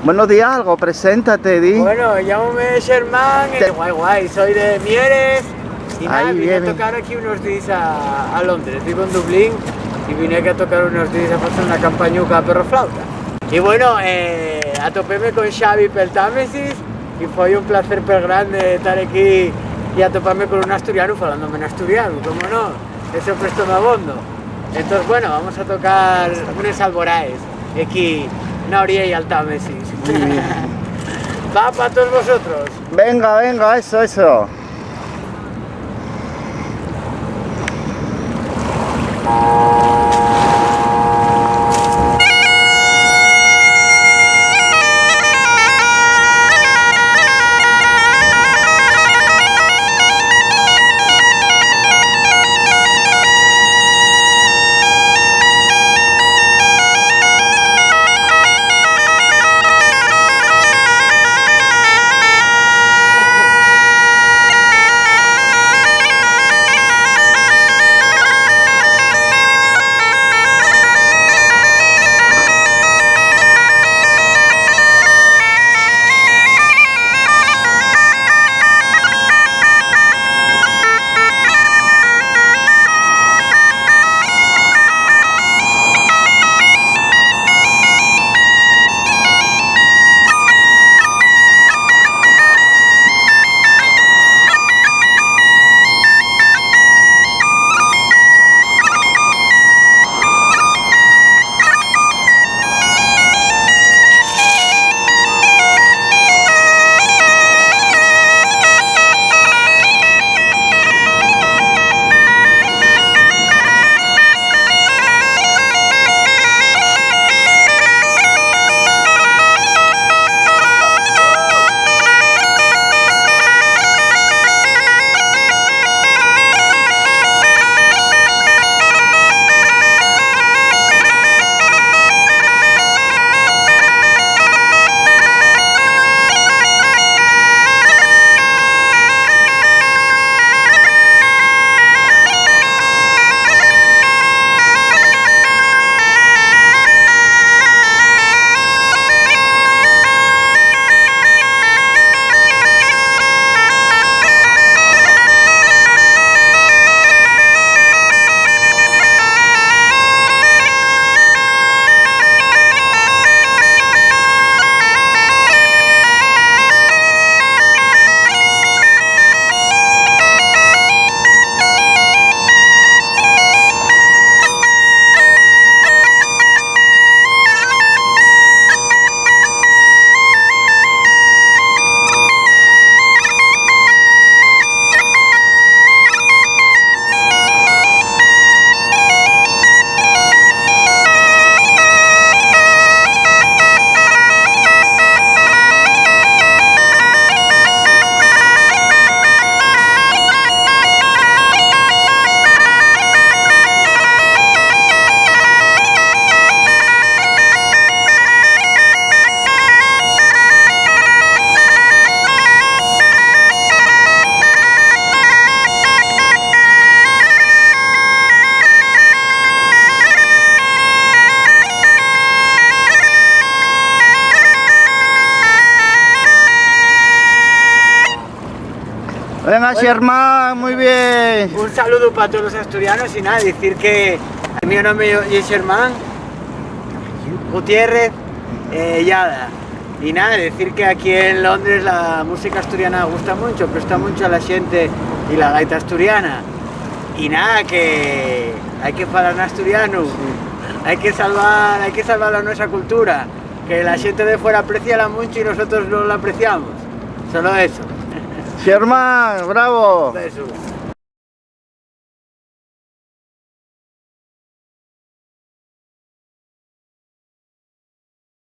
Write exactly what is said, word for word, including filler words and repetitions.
Bueno, di algo, preséntate, di. Bueno, llámome Xermán, eh, guai, guai, soi de Mieres, y nada, vine a tocar aquí unos días a, a Londres, vivo en Dublín, y vine aquí a tocar unos días a facer una campañuca a perro flauta. Y bueno, eh, atopéme con Xavi pel Támesis, y foi un placer pel grande estar aquí y atopame con un asturianu falándome en asturianu, como no, eso prestó abondo. Entonces, bueno, vamos a tocar unes alboraes aquí na oriella al Támesis. Muy bien. Va pa todos vosotros. Venga, venga, eso, eso. Venga, bueno, Xermán, muy bien. Un saludo pa todos los asturianos y nada, decir que el mío nombre ye Xermán Gutiérrez, eh, Yada. Y nada, decir que aquí en Londres la música asturiana gusta mucho, presta mucho a la gente y la gaita asturiana. Y nada, que hay que falar en asturiano, hay que salvar, hay que salvar la nuestra cultura, que la gente de fuera aprecia la mucho y nosotros no la apreciamos. Solo eso. Xermán, bravo. Un beso.